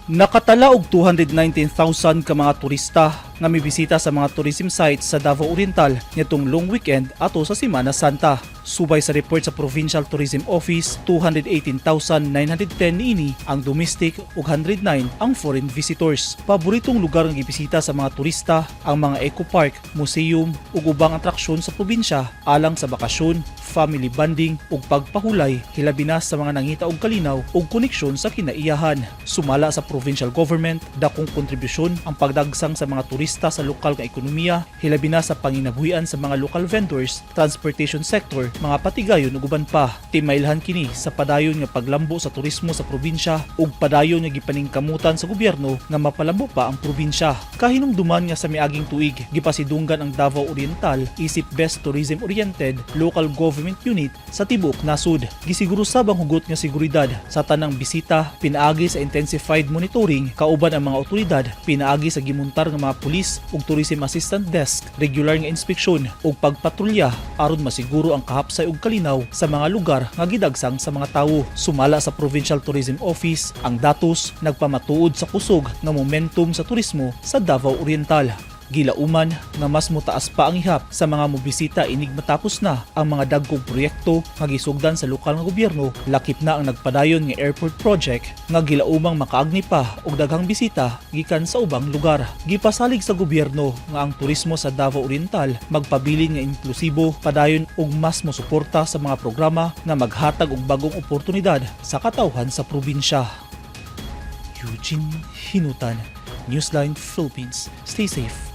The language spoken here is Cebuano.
Nakatala og 219,000 ka mga turista nga mibisita sa mga tourism sites sa Davao Oriental nitong long weekend ato sa Semana Santa. Subay sa report sa Provincial Tourism Office, 218,910 niini ang domestic ug 109 ang foreign visitors. Paboritong lugar nga gibisita sa mga turista ang mga eco park, museum ug ubang atraksyon sa probinsya alang sa bakasyon, family bonding ug pagpahulay, hilabi na sa mga nangita og kalinaw ug koneksyon sa kinaiyahan. Sumala sa provincial government, dakong kontribusyon ang pagdagsang sa mga turista sa lokal nga ekonomiya, hilabi na sa panginabuhian sa mga local vendors, transportation sector, mga patigayon ug uban pa. Timailhan kini sa padayon nga paglambo sa turismo sa probinsya ug padayon nga gipaningkamutan sa gobyerno nga mapalambo pa ang probinsya. Kahinumduman nga sa miaging tuig, gipasidunggan ang Davao Oriental isip Best Tourism Oriented Local Government Unit sa tibuok nasod. Gisiguro sab ang hugot nga seguridad sa tanang bisita pinaagi sa intensified monitoring kauban ang mga otoridad pinaagi sa gimuntar nga mga pulis ug tourism assistant desk, regular nga inspeksyon ug pagpatrolya aron masiguro ang kahapsay ug kalinaw sa mga lugar nga gidagsang sa mga tawo. Sumala sa Provincial Tourism Office, ang datos nagpamatuod sa kusog nga momentum sa turismo sa Davao Oriental. Gilauman nga mas motaas pa ang ihap sa mga mobisita inig matapos na ang mga dagkong proyekto nga gisugdan sa lokal nga gobyerno, lakip na ang nagpadayon nga airport project nga gilaumang makaagni pa og daghang bisita gikan sa ubang lugar. Gipasalig sa gobyerno nga ang turismo sa Davao Oriental magpabilin nga inklusibo, padayon ug mas mosuporta sa mga programa nga maghatag og bagong oportunidad sa katawhan sa probinsya. Eugene Hinutan, Newsline Philippines. Stay safe.